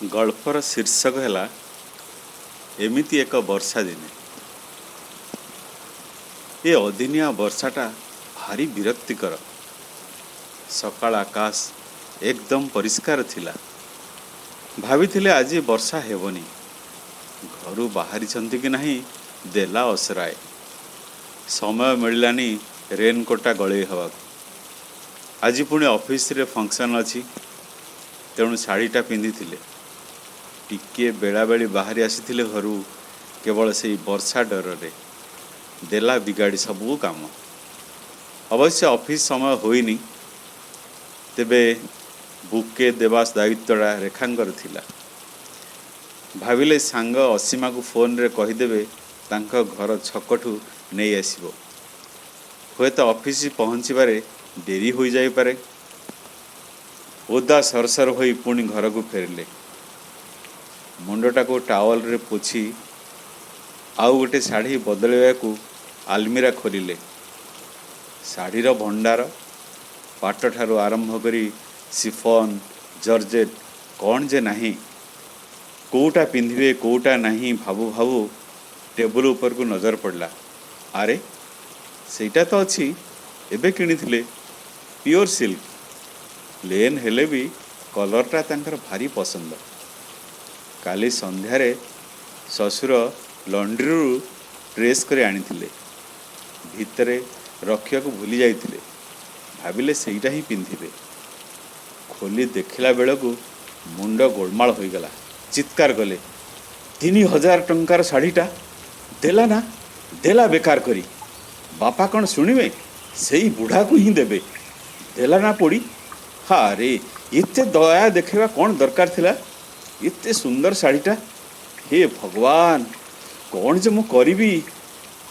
ଗଳ୍ପର ଶୀର୍ଷକ ହେଲା ଏମିତି ଏକ ବର୍ଷା ଦିନେ। ଏ ଅଦିନିଆ ବର୍ଷାଟା ଭାରି ବିରକ୍ତିକର। ସକାଳ ଆକାଶ ଏକଦମ ପରିଷ୍କାର ଥିଲା। ଭାବିଥିଲେ ଆଜି ବର୍ଷା ହେବନି। ଘରୁ ବାହାରିଛନ୍ତି କି ନାହିଁ, ଦେଲା ଅସରାଏ। ସମୟ ମିଳିଲାନି ରେନକୋଟ୍ଟା ଗଳେଇ ହେବାକୁ। ଆଜି ପୁଣି ଅଫିସରେ ଫଙ୍କସନ୍ ଅଛି, ତେଣୁ ଶାଢ଼ୀଟା ପିନ୍ଧିଥିଲେ। ଟିକିଏ ବେଳାବେଳି ବାହାରି ଆସିଥିଲେ ଘରୁ କେବଳ ସେଇ ବର୍ଷା ଡରରେ। ଦେଲା ବିଗାଡ଼ି ସବୁ କାମ। ଅବଶ୍ୟ ଅଫିସ ସମୟ ହୋଇନି, ତେବେ ବୁକେ ଦେବା ଦାୟିତ୍ୱଟା ରେଖାଙ୍କର ଥିଲା। ଭାବିଲେ ସାଙ୍ଗ ଅସୀମାକୁ ଫୋନରେ କହିଦେବେ, ତାଙ୍କ ଘର ଛକଠୁ ନେଇ ଆସିବ। ହୁଏତ ଅଫିସ ପହଞ୍ଚିବାରେ ଡେରି ହୋଇଯାଇପାରେ। ଓଦା ସରସର ହୋଇ ପୁଣି ଘରକୁ ଫେରିଲେ। ମୁଣ୍ଡଟାକୁ ଟାୱଲରେ ପୋଛି ଆଉ ଗୋଟେ ଶାଢ଼ୀ ବଦଳାଇବାକୁ ଆଲମିରା ଖୋଲିଲେ। ଶାଢ଼ୀର ଭଣ୍ଡାର, ପାଟଠାରୁ ଆରମ୍ଭ କରି ସିଫନ୍, ଜର୍ଜେଟ୍, କ'ଣ ଯେ ନାହିଁ। କେଉଁଟା ପିନ୍ଧିବେ କେଉଁଟା ନାହିଁ ଭାବୁ ଭାବୁ ଟେବୁଲ ଉପରକୁ ନଜର ପଡ଼ିଲା। ଆରେ, ସେଇଟା ତ ଅଛି, ଏବେ କିଣିଥିଲେ, ପିଓର ସିଲ୍କ। ପ୍ଲେନ୍ ହେଲେ ବି କଲର୍ଟା ତାଙ୍କର ଭାରି ପସନ୍ଦ। କାଲି ସନ୍ଧ୍ୟାରେ ଶ୍ୱଶୁର ଲଣ୍ଡ୍ରିରୁ ପ୍ରେସ୍ କରି ଆଣିଥିଲେ, ଭିତରେ ରଖିବାକୁ ଭୁଲି ଯାଇଥିଲେ। ଭାବିଲେ ସେଇଟା ହିଁ ପିନ୍ଧିବେ। ଖୋଲି ଦେଖିଲା ବେଳକୁ ମୁଣ୍ଡ ଗୋଳମାଳ ହୋଇଗଲା। ଚିତ୍କାର କଲେ, 3000 ଟଙ୍କାର ଶାଢ଼ୀଟା ଦେଲା ନା, ଦେଲା ବେକାର କରି। ବାପା କ'ଣ ଶୁଣିବେ? ସେଇ ବୁଢ଼ାକୁ ହିଁ ଦେବେ। ଦେଲା ନା ପୋଡ଼ି। ଆରେ, ଏତେ ଦୟା ଦେଖାଇବା କ'ଣ ଦରକାର ଥିଲା? ଏତେ ସୁନ୍ଦର ଶାଢ଼ୀଟା। ହେ ଭଗବାନ, କ'ଣ ଯେ ମୁଁ କରିବି!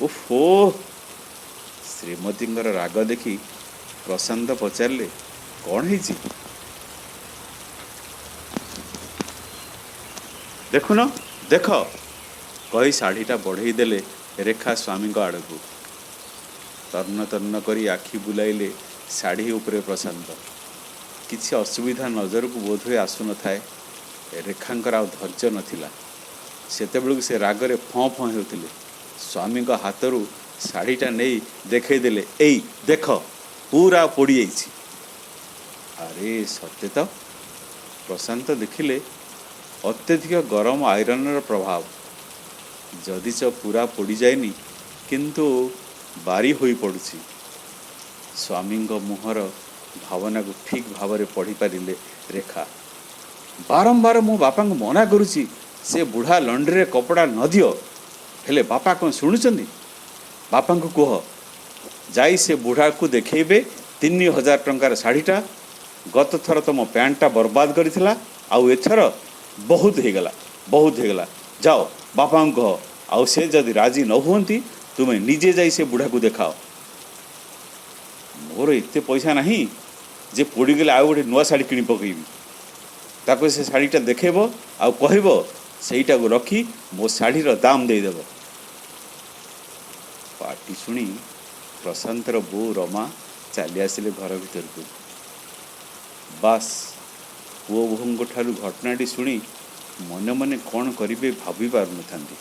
ଓହୋ! ଶ୍ରୀମତୀଙ୍କର ରାଗ ଦେଖି ପ୍ରଶାନ୍ତ ପଚାରିଲେ, କ'ଣ ହେଇଛି? ଦେଖୁନ, ଦେଖ, କହି ଶାଢ଼ୀଟା ବଢ଼େଇ ଦେଲେ ରେଖା ସ୍ୱାମୀଙ୍କ ଆଡ଼କୁ। ତନ୍ନ ତନ୍ନ କରି ଆଖି ବୁଲାଇଲେ ଶାଢ଼ୀ ଉପରେ ପ୍ରଶାନ୍ତ। କିଛି ଅସୁବିଧା ନଜରକୁ ବୋଧହୁଏ ଆସୁନଥାଏ। ରେଖାଙ୍କର ଆଉ ଧୈର୍ଯ୍ୟ ନଥିଲା। ସେତେବେଳକୁ ସେ ରାଗରେ ଫଁ ଫଁ ହେଉଥିଲେ। ସ୍ୱାମୀଙ୍କ ହାତରୁ ଶାଢ଼ୀଟା ନେଇ ଦେଖେଇଦେଲେ, ଏଇ ଦେଖ, ପୁରା ପୋଡ଼ିଯାଇଛି। ଆରେ, ସତେ ତ! ପ୍ରଶାନ୍ତ ଦେଖିଲେ, ଅତ୍ୟଧିକ ଗରମ ଆଇରନ୍ର ପ୍ରଭାବ। ଯଦିଚ ପୁରା ପୋଡ଼ିଯାଇନି, କିନ୍ତୁ ବାରି ହୋଇ ପଡ଼ୁଛି। ସ୍ୱାମୀଙ୍କ ମୁହଁର ଭାବନାକୁ ଠିକ୍ ଭାବରେ ପଢ଼ିପାରିଲେ ରେଖା। ବାରମ୍ବାର ମୁଁ ବାପାଙ୍କୁ ମନା କରୁଛି, ସେ ବୁଢ଼ା ଲଣ୍ଡ୍ରିରେ କପଡ଼ା ନ ଦିଅ। ହେଲେ ବାପା କ'ଣ ଶୁଣୁଛନ୍ତି? ବାପାଙ୍କୁ କୁହ, ଯାଇ ସେ ବୁଢ଼ାକୁ ଦେଖେଇବେ 3000 ଟଙ୍କାର ଶାଢ଼ୀଟା। ଗତ ଥର ତମ ପ୍ୟାଣ୍ଟଟା ବର୍ବାଦ କରିଥିଲା, ଆଉ ଏଥର ବହୁତ ହେଇଗଲା, ବହୁତ ହେଇଗଲା। ଯାଅ, ବାପାଙ୍କୁ କହ। ଆଉ ସେ ଯଦି ରାଜି ନ ହୁଅନ୍ତି, ତୁମେ ନିଜେ ଯାଇ ସେ ବୁଢ଼ାକୁ ଦେଖାଅ। ମୋର ଏତେ ପଇସା ନାହିଁ ଯେ ପୋଡ଼ିଗଲେ ଆଉ ଗୋଟେ ନୂଆ ଶାଢ଼ୀ କିଣି ପକେଇବି। ତାକୁ ସେ ଶାଢ଼ୀଟା ଦେଖେଇବ ଆଉ କହିବ ସେଇଟାକୁ ରଖି ମୋ ଶାଢ଼ୀର ଦାମ ଦେଇଦେବ। ପାଟି ଶୁଣି ପ୍ରଶାନ୍ତର ବୋଉ ରମା ଚାଲି ଆସିଲେ ଘର ଭିତରକୁ। ବାସ୍, ପୁଅ ବୋହୂଙ୍କ ଠାରୁ ଘଟଣାଟି ଶୁଣି ମନେ ମନେ କ'ଣ କରିବେ ଭାବି ପାରୁନଥାନ୍ତି।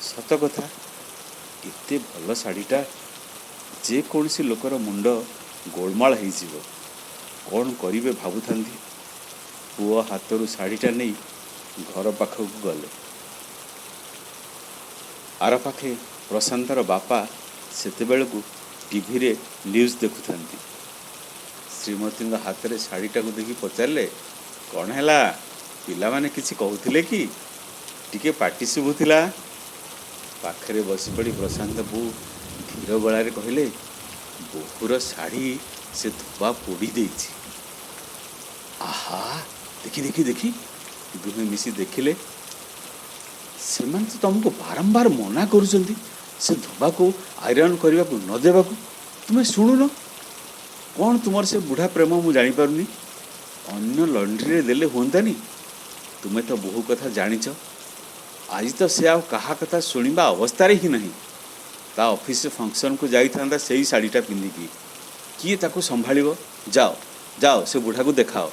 ସତ କଥା, ଏତେ ଭଲ ଶାଢ଼ୀଟା, ଯେକୌଣସି ଲୋକର ମୁଣ୍ଡ ଗୋଳମାଳ ହେଇଯିବ। କ'ଣ କରିବେ ଭାବୁଥାନ୍ତି। ପୁଅ ହାତରୁ ଶାଢ଼ୀଟା ନେଇ ଘର ପାଖକୁ ଗଲେ। ଆର ପାଖେ ପ୍ରଶାନ୍ତର ବାପା ସେତେବେଳକୁ ଟିଭିରେ ନ୍ୟୁଜ୍ ଦେଖୁଥାନ୍ତି। ଶ୍ରୀମତୀଙ୍କ ହାତରେ ଶାଢ଼ୀଟାକୁ ଦେଖି ପଚାରିଲେ, କ'ଣ ହେଲା, ପିଲାମାନେ କିଛି କହୁଥିଲେ କି? ଟିକେ ପାଟି ଶୁଭୁଥିଲା। ପାଖରେ ବସିପଡ଼ି ପ୍ରଶାନ୍ତ ବୋଉ ଧୀର ଗଳାରେ କହିଲେ, ବୋହୂର ଶାଢ଼ୀ ସେ ଧୋବା ପୋଡ଼ି ଦେଇଛି। ଆହା, ଦେଖି ଦେଖି ଦେଖି! ଦୁହେଁ ମିଶି ଦେଖିଲେ। ସେମାନେ ତ ତମକୁ ବାରମ୍ବାର ମନା କରୁଛନ୍ତି ସେ ଧୋବାକୁ ଆଇରନ୍ କରିବାକୁ ନ ଦେବାକୁ, ତୁମେ ଶୁଣୁନ। କ'ଣ ତୁମର ସେ ବୁଢ଼ା ପ୍ରେମ ମୁଁ ଜାଣିପାରୁନି। ଅନ୍ୟ ଲଣ୍ଡ୍ରିରେ ଦେଲେ ହୁଅନ୍ତାନି? ତୁମେ ତ ବହୁ କଥା ଜାଣିଛ। ଆଜି ତ ସେ ଆଉ କାହା କଥା ଶୁଣିବା ଅବସ୍ଥାରେ ହିଁ ନାହିଁ। ତା ଅଫିସ ଫଙ୍କସନ୍କୁ ଯାଇଥାନ୍ତା ସେଇ ଶାଢ଼ୀଟା ପିନ୍ଧିକି। କିଏ ତାକୁ ସମ୍ଭାଳିବ? ଯାଅ, ଯାଅ, ସେ ବୁଢ଼ାକୁ ଦେଖାଅ।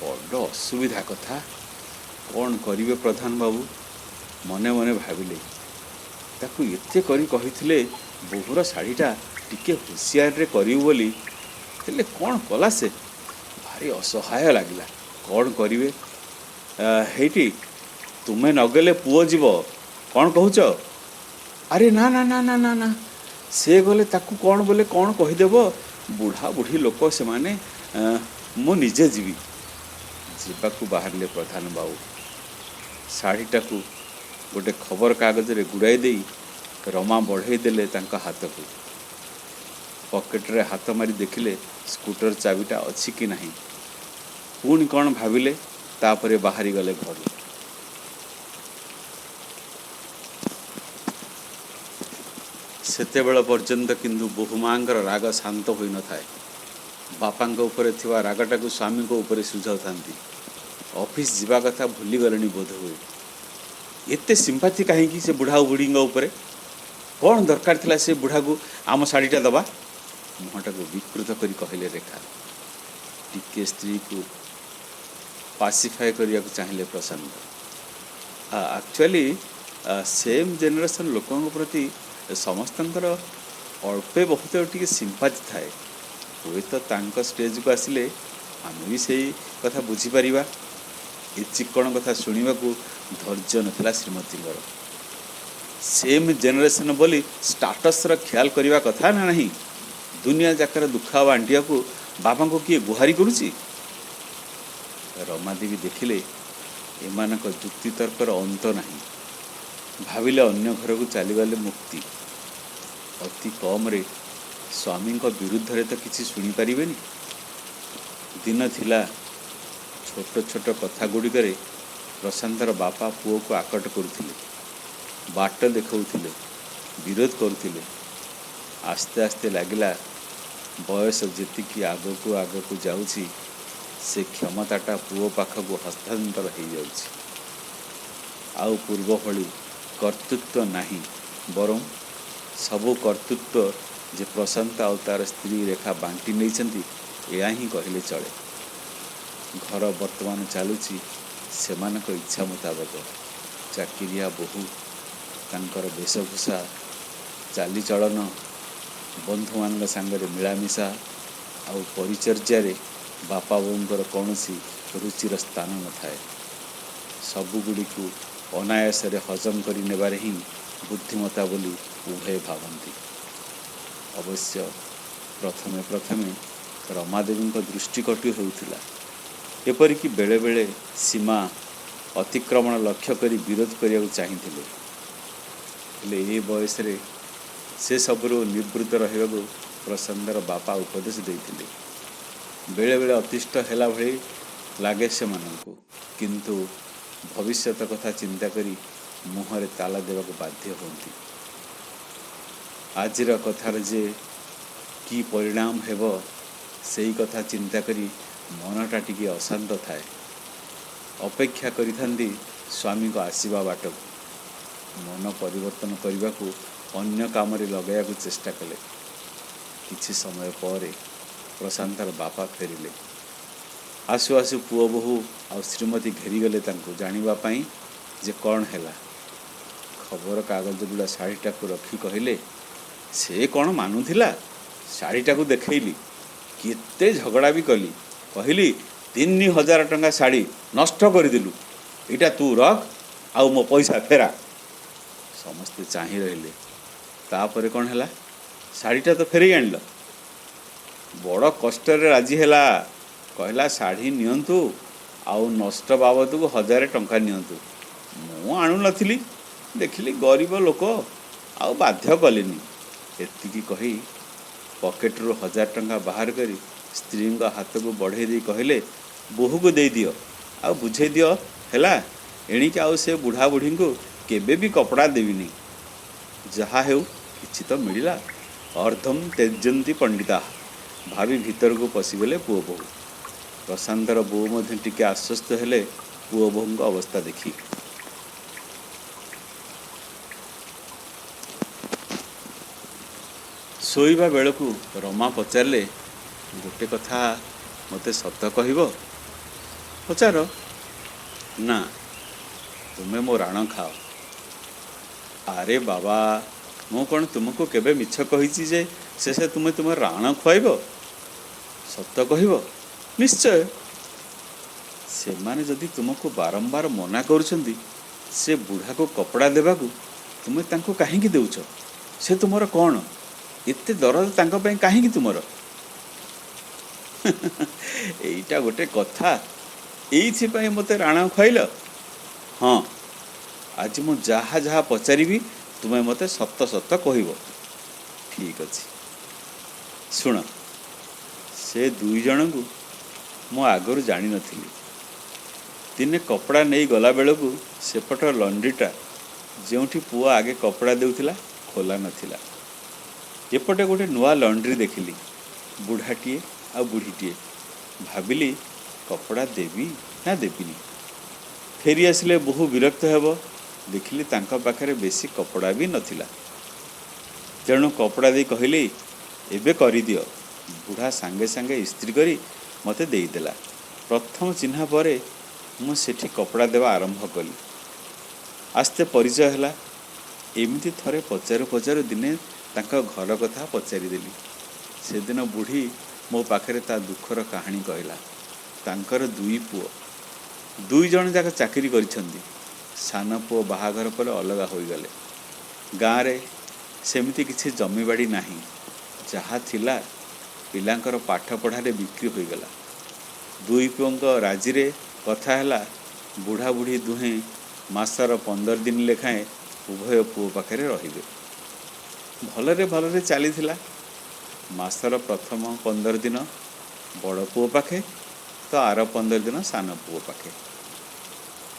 ବଡ଼ ଅସୁବିଧା କଥା। କ'ଣ କରିବେ ପ୍ରଧାନ ବାବୁ? ମନେ ମନେ ଭାବିଲେ, ତାକୁ ଏତେ କରି କହିଥିଲେ ବୋହୂର ଶାଢ଼ୀଟା ଟିକେ ହୁସିଆରରେ କରିବୁ ବୋଲି, ହେଲେ କ'ଣ କଲା ସେ? ଭାରି ଅସହାୟ ଲାଗିଲା। କ'ଣ କରିବେ? ହେଇଟି ତୁମେ ନଗଲେ ପୁଅ ଯିବ, କ'ଣ କହୁଛ? ଆରେ ନା ନା ନା ନା ନା ନା, ସେ ଗଲେ ତାକୁ କ'ଣ ବୋଲେ କ'ଣ କହିଦେବ? ବୁଢ଼ା ବୁଢ଼ୀ ଲୋକ ସେମାନେ, ମୁଁ ନିଜେ ଯିବି। ଯିବାକୁ ବାହାରିଲେ ପ୍ରଧାନ ବାବୁ। ଶାଢ଼ୀଟାକୁ ଗୋଟେ ଖବରକାଗଜରେ ଗୁଡ଼ାଇ ଦେଇ ରମା ବଢ଼େଇ ଦେଲେ ତାଙ୍କ ହାତକୁ। ପକେଟରେ ହାତ ମାରି ଦେଖିଲେ ସ୍କୁଟର ଚାବିଟା ଅଛି କି ନାହିଁ। ପୁଣି କ'ଣ ଭାବିଲେ, ତାପରେ ବାହାରିଗଲେ ଘରୁ। ସେତେବେଳ ପର୍ଯ୍ୟନ୍ତ କିନ୍ତୁ ବୋହୂମାଙ୍କର ରାଗ ଶାନ୍ତ ହୋଇନଥାଏ। ବାପାଙ୍କ ଉପରେ ଥିବା ରାଗଟାକୁ ସ୍ୱାମୀଙ୍କ ଉପରେ ସୁଝାଉଥାନ୍ତି। ଅଫିସ ଯିବା କଥା ଭୁଲିଗଲେଣି ବୋଧହୁଏ। ଏତେ ସିମ୍ପାଥି କାହିଁକି ସେ ବୁଢ଼ା ବୁଢ଼ୀଙ୍କ ଉପରେ? କ'ଣ ଦରକାର ଥିଲା ସେ ବୁଢ଼ାକୁ ଆମ ଶାଢ଼ୀଟା ଦେବା? ମୁହଁଟାକୁ ବିକୃତ କରି କହିଲେ ରେଖା। ଟିକେ ସ୍ତ୍ରୀକୁ ପାସିଫାଏ କରିବାକୁ ଚାହିଁଲେ ପ୍ରଶାନ୍ତ। ଆକ୍ଚୁଆଲି ସେମ୍ ଜେନେରେସନ୍ ଲୋକଙ୍କ ପ୍ରତି ସମସ୍ତଙ୍କର ଅଳ୍ପେ ବହୁତ ଟିକେ ସିମ୍ପାଥି ଥାଏ। ହୁଏତ ତାଙ୍କ ଷ୍ଟେଜକୁ ଆସିଲେ ଆମେ ବି ସେଇ କଥା ବୁଝିପାରିବା। ଏ ଚିକ୍କଣ କଥା ଶୁଣିବାକୁ ଧୈର୍ଯ୍ୟ ନଥିଲା ଶ୍ରୀମତୀଙ୍କର। ସେମ୍ ଜେନେରେସନ୍ ବୋଲି ଷ୍ଟାଟସ୍ର ଖିଆଲ କରିବା କଥା ନା ନାହିଁ? ଦୁନିଆ ଯାକର ଦୁଃଖ ବାଣ୍ଟିବାକୁ ବାବାଙ୍କୁ କିଏ ଗୁହାରି କରୁଛି? ରମାଦେବୀ ଦେଖିଲେ ଏମାନଙ୍କ ଯୁକ୍ତିତର୍କର ଅନ୍ତ ନାହିଁ। ଭାବିଲେ ଅନ୍ୟ ଘରକୁ ଚାଲିଗଲେ ମୁକ୍ତି। ଅତି କମ୍ରେ ସ୍ୱାମୀଙ୍କ ବିରୁଦ୍ଧରେ ତ କିଛି ଶୁଣିପାରିବେନି। ଦିନ ଥିଲା ଛୋଟ ଛୋଟ କଥା ଗୁଡ଼ିକରେ ପ୍ରଶାନ୍ତର ବାପା ପୁଅକୁ ଆକଟ କରୁଥିଲେ, ବାଟ ଦେଖାଉଥିଲେ, ବିରୋଧ କରୁଥିଲେ। ଆସ୍ତେ ଆସ୍ତେ ଲାଗିଲା ବୟସ ଯେତିକି ଆଗକୁ ଆଗକୁ ଯାଉଛି, ସେ କ୍ଷମତାଟା ପୁଅ ପାଖକୁ ହସ୍ତାନ୍ତର ହେଇଯାଉଛି। ଆଉ ପୂର୍ବ ଭଳି କର୍ତ୍ତୃତ୍ୱ ନାହିଁ, ବରଂ ସବୁ କର୍ତ୍ତୃତ୍ୱ ଯେ ପ୍ରଶାନ୍ତ ଆଉ ତାର ସ୍ତ୍ରୀ ରେଖା ବାଣ୍ଟି ନେଇଛନ୍ତି, ଏହା ହିଁ କହିଲେ ଚଳେ। ଘର ବର୍ତ୍ତମାନ ଚାଲୁଛି ସେମାନଙ୍କ ଇଚ୍ଛା ମୁତାବକ। ଚାକିରିଆ ବୋହୂ, ତାଙ୍କର ବେଶଭୂଷା, ଚାଲିଚଳନ, ବନ୍ଧୁମାନଙ୍କ ସାଙ୍ଗରେ ମିଳାମିଶା ଆଉ ପରିଚର୍ଯାରେ ବାପା ବୋଉଙ୍କର କୌଣସି ରୁଚିର ସ୍ଥାନ ନଥାଏ। ସବୁଗୁଡ଼ିକୁ ଅନାୟାସରେ ହଜମ କରି ନେବାରେ ହିଁ ବୁଦ୍ଧିମତା ବୋଲି ଉଭୟେ ଭାବନ୍ତି। ଅବଶ୍ୟ ପ୍ରଥମେ ପ୍ରଥମେ ରମାଦେବୀଙ୍କ ଦୃଷ୍ଟିକଟୁ ହେଉଥିଲା। ଏପରିକି ବେଳେବେଳେ ସୀମା ଅତିକ୍ରମଣ ଲକ୍ଷ୍ୟ କରି ବିରୋଧ କରିବାକୁ ଚାହିଁଥିଲେ। ହେଲେ ଏ ବୟସରେ ସେସବୁରୁ ନିବୃତ୍ତ ରହିବାକୁ ପ୍ରଶାନ୍ତର ବାପା ଉପଦେଶ ଦେଇଥିଲେ। ବେଳେବେଳେ ଅତିଷ୍ଠ ହେଲା ଭଳି ଲାଗେ ସେମାନଙ୍କୁ, କିନ୍ତୁ ଭବିଷ୍ୟତ କଥା ଚିନ୍ତା କରି ମୁହଁରେ ତାଲା ଦେବାକୁ ବାଧ୍ୟ ହୁଅନ୍ତି। ଆଜିର କଥାର ଯେ କି ପରିଣାମ ହେବ ସେଇ କଥା ଚିନ୍ତା କରି ମନଟା ଟିକେ ଅଶାନ୍ତ ଥାଏ। ଅପେକ୍ଷା କରିଥାନ୍ତି ସ୍ୱାମୀଙ୍କ ଆସିବା ବାଟକୁ। ମନ ପରିବର୍ତ୍ତନ କରିବାକୁ ଅନ୍ୟ କାମରେ ଲଗାଇବାକୁ ଚେଷ୍ଟା କଲେ। କିଛି ସମୟ ପରେ ପ୍ରଶାନ୍ତର ବାପା ଫେରିଲେ। ଆସୁ ଆସୁ ପୁଅ ବୋହୂ ଆଉ ଶ୍ରୀମତୀ ଘେରିଗଲେ ତାଙ୍କୁ ଜାଣିବା ପାଇଁ ଯେ କ'ଣ ହେଲା। ଖବରକାଗଜ ଗୁଡ଼ା ଶାଢ଼ୀଟାକୁ ରଖି କହିଲେ, ସେ କ'ଣ ମାନୁଥିଲା? ଶାଢ଼ୀଟାକୁ ଦେଖେଇଲି, କେତେ ଝଗଡ଼ା ବି କଲି, କହିଲି 3000 ଟଙ୍କା ଶାଢ଼ୀ ନଷ୍ଟ କରିଦେଲୁ, ଏଇଟା ତୁ ରଖ ଆଉ ମୋ ପଇସା ଫେରା। ସମସ୍ତେ ଚାହିଁ ରହିଲେ। ତାପରେ କ'ଣ ହେଲା? ଶାଢ଼ୀଟା ତ ଫେରେଇ ଆଣିଲ। ବଡ଼ କଷ୍ଟରେ ରାଜି ହେଲା, କହିଲା ଶାଢ଼ୀ ନିଅନ୍ତୁ ଆଉ ନଷ୍ଟ ବାବଦକୁ 1000 ଟଙ୍କା ନିଅନ୍ତୁ। ମୁଁ ଆଣୁନଥିଲି, ଦେଖିଲି ଗରିବ ଲୋକ, ଆଉ ବାଧ୍ୟ କଲିନି। ଏତିକି କହି ପକେଟରୁ 1000 ଟଙ୍କା ବାହାର କରି ସ୍ତ୍ରୀଙ୍କ ହାତକୁ ବଢ଼େଇ ଦେଇ କହିଲେ, ବୋହୂକୁ ଦେଇଦିଅ ଆଉ ବୁଝେଇ ଦିଅ, ହେଲା ଏଣିକି ଆଉ ସେ ବୁଢ଼ା ବୁଢ଼ୀଙ୍କୁ କେବେ ବି କପଡ଼ା ଦେବିନି। ଯାହା ହେଉ କିଛି ତ ମିଳିଲା। ଅର୍ଦ୍ଧମ ତେଜନ୍ତି ପଣ୍ଡିତା ଭାବି ଭିତରକୁ ପଶିଗଲେ ପୁଅ ବୋହୂ। ପ୍ରଶାନ୍ତର ବୋଉ ମଧ୍ୟ ଟିକେ ଆଶ୍ୱସ୍ତ ହେଲେ ପୁଅ ବୋହୂଙ୍କ ଅବସ୍ଥା ଦେଖି। ଶୋଇବା ବେଳକୁ ରମା ପଚାରିଲେ, ଗୋଟେ କଥା ମୋତେ ସତ କହିବ? ପଚାର। ନା, ତୁମେ ମୋ ରାଣ ଖାଅ। ଆରେ ବାବା, ମୁଁ କ'ଣ ତୁମକୁ କେବେ ମିଛ କହିଛି ଯେ ଶେଷେ ତୁମେ ତୁମ ରାଣ ଖୁଆଇବ? ସତ କହିବ? ନିଶ୍ଚୟ। ସେମାନେ ଯଦି ତୁମକୁ ବାରମ୍ବାର ମନା କରୁଛନ୍ତି ସେ ବୁଢ଼ାକୁ କପଡ଼ା ଦେବାକୁ, ତୁମେ ତାଙ୍କୁ କାହିଁକି ଦେଉଛ? ସେ ତୁମର କ'ଣ? ଏତେ ଦରଦ ତାଙ୍କ ପାଇଁ କାହିଁକି ତୁମର? ଏଇଟା ଗୋଟେ କଥା? ଏଇଥିପାଇଁ ମୋତେ ରାଣ ଖୁଆଇଲ? ହଁ, ଆଜି ମୁଁ ଯାହା ଯାହା ପଚାରିବି ତୁମେ ମୋତେ ସତ ସତ କହିବ। ଠିକ୍ ଅଛି, ଶୁଣ। ସେ ଦୁଇ ଜଣଙ୍କୁ ମୁଁ ଆଗରୁ ଜାଣିନଥିଲି। ଦିନେ କପଡ଼ା ନେଇ ଗଲାବେଳକୁ ସେପଟ ଲଣ୍ଡ୍ରିଟା, ଯେଉଁଠି ପୁଅ ଆଗେ କପଡ଼ା ଦେଉଥିଲା, ଖୋଲା ନଥିଲା। ଏପଟେ ଗୋଟେ ନୂଆ ଲଣ୍ଡ୍ରି ଦେଖିଲି, ବୁଢ଼ାଟିଏ ଆଉ ବୁଢ଼ୀଟିଏ। ଭାବିଲି କପଡ଼ା ଦେବି ନା ଦେବିନି। ଫେରି ଆସିଲେ ବୋହୂ ବିରକ୍ତ ହେବ। ଦେଖିଲି ତାଙ୍କ ପାଖରେ ବେଶୀ କପଡ଼ା ବି ନଥିଲା। ତେଣୁ କପଡ଼ା ଦେଇ କହିଲି, ଏବେ କରିଦିଅ। ବୁଢ଼ା ସାଙ୍ଗେ ସାଙ୍ଗେ ଇସ୍ତ୍ରୀ କରି ମୋତେ ଦେଇଦେଲା। ପ୍ରଥମ ଚିହ୍ନା ପରେ ମୁଁ ସେଠି କପଡ଼ା ଦେବା ଆରମ୍ଭ କଲି। ଆସ୍ତେ ପରିଚୟ ହେଲା। ଏମିତି ଥରେ ପଚାରୁ ପଚାରୁ ଦିନେ ତାଙ୍କ ଘର କଥା ପଚାରିଦେଲି। ସେଦିନ ବୁଢ଼ୀ ମୋ ପାଖରେ ତା ଦୁଃଖର କାହାଣୀ କହିଲା। ତାଙ୍କର ଦୁଇ ପୁଅ, ଦୁଇ ଜଣ ଯାକ ଚାକିରି କରିଛନ୍ତି। ସାନ ପୁଅ ବାହାଘର ପରେ ଅଲଗା ହୋଇଗଲେ। ଗାଁରେ ସେମିତି କିଛି ଜମିବାଡ଼ି ନାହିଁ। ଯାହା ଥିଲା ପିଲାଙ୍କର ପାଠପଢ଼ାରେ ବିକ୍ରି ହୋଇଗଲା। ଦୁଇ ପୁଅଙ୍କ ରାଜିରେ କଥା ହେଲା, ବୁଢ଼ା ବୁଢ଼ୀ ଦୁହେଁ ମାସର 15 ଦିନ ଲେଖାଏଁ ଉଭୟ ପୁଅ ପାଖରେ ରହିବେ। ଭଲରେ ଭଲରେ ଚାଲିଥିଲା। ମାସର ପ୍ରଥମ 15 ଦିନ ବଡ଼ ପୁଅ ପାଖେ ତ ଆର 15 ଦିନ ସାନ ପୁଅ ପାଖେ।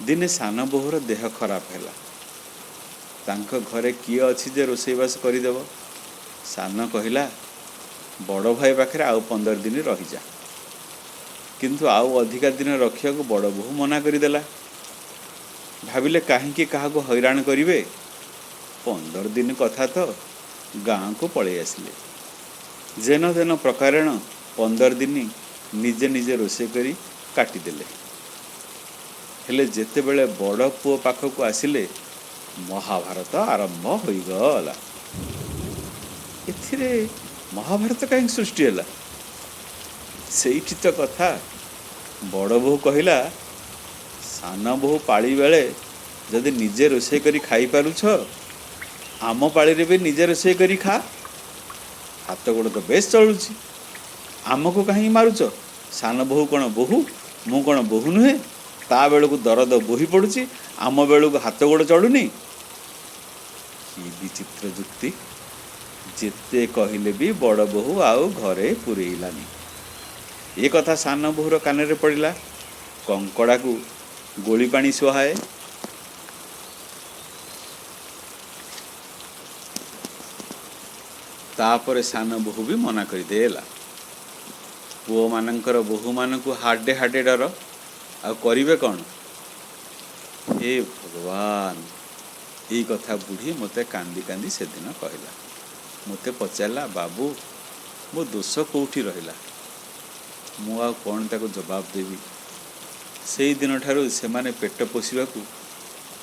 ଦିନେ ସାନ ବୋହୂର ଦେହ ଖରାପ ହେଲା। ତାଙ୍କ ଘରେ କିଏ ଅଛି ଯେ ରୋଷେଇବାସ କରିଦେବ? ସାନ କହିଲା, ବଡ଼ ଭାଇ ପାଖରେ ଆଉ 15 ଦିନ ରହିଯା। କିନ୍ତୁ ଆଉ ଅଧିକା ଦିନ ରଖିବାକୁ ବଡ଼ ବୋହୂ ମନା କରିଦେଲା। ଭାବିଲେ କାହିଁକି କାହାକୁ ହଇରାଣ କରିବେ। 15 ଦିନ କଥା ତ, ଗାଁକୁ ପଳେଇ ଆସିଲେ। ଯେନ ତେନ ପ୍ରକାରେଣ 15 ଦିନ ନିଜେ ନିଜେ ରୋଷେଇ କରି କାଟିଦେଲେ। ହେଲେ ଯେତେବେଳେ ବଡ଼ ପୁଅ ପାଖକୁ ଆସିଲେ, ମହାଭାରତ ଆରମ୍ଭ ହୋଇଗଲା। ଏଥିରେ ମହାଭାରତ କାହିଁକି ସୃଷ୍ଟି ହେଲା? ସେଇଠି ତ କଥା। ବଡ଼ ବୋହୂ କହିଲା, ସାନ ବୋହୂ ପାଳି ବେଳେ ଯଦି ନିଜେ ରୋଷେଇ କରି ଖାଇପାରୁଛ, ଆମ ପାଳିରେ ବି ନିଜେ ରୋଷେଇ କରି ଖା। ହାତ ଗୋଡ଼ ତ ବେଶ ଚଳୁଛି, ଆମକୁ କାହିଁକି ମାରୁଛ? ସାନ ବୋହୂ କ'ଣ ବୋହୂ? ମୁଁ କ'ଣ ବୋହୂ ନୁହେଁ? ତା ବେଳକୁ ଦରଦ ବୋହି ପଡ଼ୁଛି, ଆମ ବେଳକୁ ହାତ ଗୋଡ଼ ଚଳୁନି। କି ବିଚିତ୍ର ଯୁକ୍ତି! ଯେତେ କହିଲେ ବି ବଡ଼ ବୋହୂ ଆଉ ଘରେ ପୂରେଇଲାନି। ଏ କଥା ସାନ ବୋହୂର କାନରେ ପଡ଼ିଲା। କଙ୍କଡ଼ାକୁ ଗୋଳି ପାଣି ସୁହାଏ। ତାପରେ ସାନ ବୋହୂ ବି ମନା କରିଦେଲା। ପୁଅମାନଙ୍କର ବୋହୂମାନଙ୍କୁ ହାଡେ ହାଡେ ଡର, ଆଉ କରିବେ କ'ଣ? ହେ ଭଗବାନ! ଏଇ କଥା ବୁଢ଼ୀ ମୋତେ କାନ୍ଦି କାନ୍ଦି ସେଦିନ କହିଲା। ମୋତେ ପଚାରିଲା, ବାବୁ, ମୋ ଦୋଷ କେଉଁଠି ରହିଲା? ମୁଁ ଆଉ କ'ଣ ତାକୁ ଜବାବ ଦେବି? ସେଇ ଦିନଠାରୁ ସେମାନେ ପେଟ ପୋଷିବାକୁ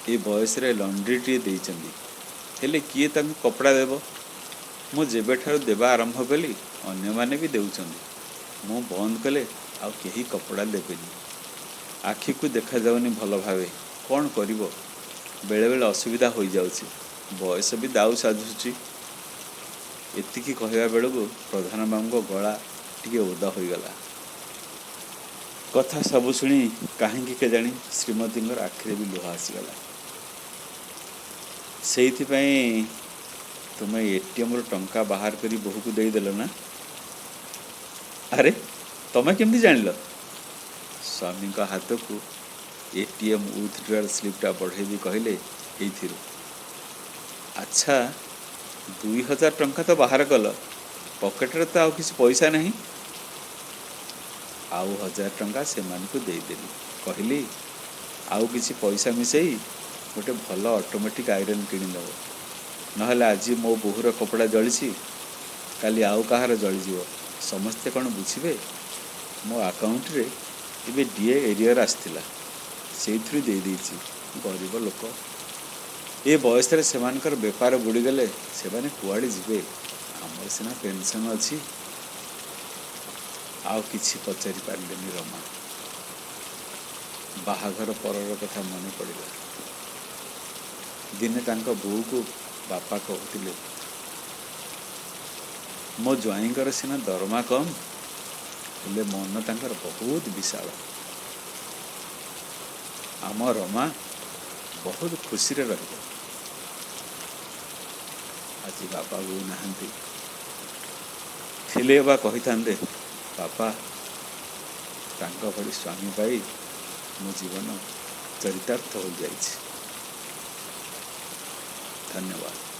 ଏ ବୟସରେ ଲଣ୍ଡ୍ରିଟିଏ ଦେଇଛନ୍ତି। ହେଲେ କିଏ ତାଙ୍କୁ କପଡ଼ା ଦେବ? ମୁଁ ଯେବେଠାରୁ ଦେବା ଆରମ୍ଭ କଲି, ଅନ୍ୟମାନେ ବି ଦେଉଛନ୍ତି। ମୁଁ ବନ୍ଦ କଲେ ଆଉ କେହି କପଡ଼ା ଦେବେନି। ଆଖିକୁ ଦେଖାଯାଉନି ଭଲ ଭାବେ, କ'ଣ କରିବ? ବେଳେବେଳେ ଅସୁବିଧା ହୋଇଯାଉଛି। ବୟସ ବି ଦାଉ ସାଧୁଛି। ଏତିକି କହିବା ବେଳକୁ ପ୍ରଧାନବାବୁଙ୍କ ଗଳା ଟିକେ ଓଦା ହୋଇଗଲା। କଥା ସବୁ ଶୁଣି କାହିଁକି କେଜାଣି ଶ୍ରୀମତୀଙ୍କର ଆଖିରେ ବି ଲୁହ ଆସିଗଲା। ସେଇଥିପାଇଁ ତୁମେ ଏଟିଏମ୍ରୁ ଟଙ୍କା ବାହାର କରି ବୋହୂକୁ ଦେଇଦେଲ ନା? ଆରେ, ତମେ କେମିତି ଜାଣିଲ? ସ୍ୱାମୀଙ୍କ ହାତକୁ ଏଟିଏମ୍ ୱିଥଡ୍ରୟାଲ୍ ସ୍ଲିପ୍ଟା ବଢ଼େଇ ଦେଇ କହିଲେ, ଏଇଥିରୁ। ଆଚ୍ଛା, 2000 ଟଙ୍କା ତ ବାହାର କଲ, ପକେଟରେ ତ ଆଉ କିଛି ପଇସା ନାହିଁ। ଆଉ 1000 ଟଙ୍କା ସେମାନଙ୍କୁ ଦେଇଦେଲି। କହିଲି, ଆଉ କିଛି ପଇସା ମିଶାଇ ଗୋଟେ ଭଲ ଅଟୋମେଟିକ୍ ଆଇରନ୍ କିଣିଦେବ। ନହେଲେ ଆଜି ମୋ ବୋହୂର କପଡ଼ା ଜଳିଛି, କାଲି ଆଉ କାହାର ଜଳିଯିବ। ସମସ୍ତେ କ'ଣ ବୁଝିବେ? ମୋ ଆକାଉଣ୍ଟରେ ଏବେ ଡିଏ ଏରିଅର ଆସିଥିଲା, ସେଇଥିରୁ ଦେଇଦେଇଛି। ଗରିବ ଲୋକ, ଏ ବୟସରେ ସେମାନଙ୍କର ବେପାର ବୁଡ଼ିଗଲେ ସେମାନେ କୁଆଡ଼େ ଯିବେ? ଆମର ସିନା ପେନସନ୍ ଅଛି। ଆଉ କିଛି ପଚାରି ପାରିଲେନି ରମା। ବାହାଘର ପରର କଥା ମନେ ପଡ଼ିଲା। ଦିନେ ତାଙ୍କ ବୋଉକୁ ବାପା କହୁଥିଲେ, ମୋ ଜ୍ୱାଇଁଙ୍କର ସିନା ଦରମା କମ୍, ହେଲେ ମନ ତାଙ୍କର ବହୁତ ବିଶାଳ। ଆମ ରମା ବହୁତ ଖୁସିରେ ରହିବ। ଆଜି ବାପା ବୋଉ ନାହାନ୍ତି, ଥିଲେ ବା କହିଥାନ୍ତେ, ବାପା, ତାଙ୍କ ଭଳି ସ୍ୱାମୀ ପାଇ ମୋ ଜୀବନ ଚରିତାର୍ଥ ହୋଇଯାଇଛି। ଧନ୍ୟବାଦ।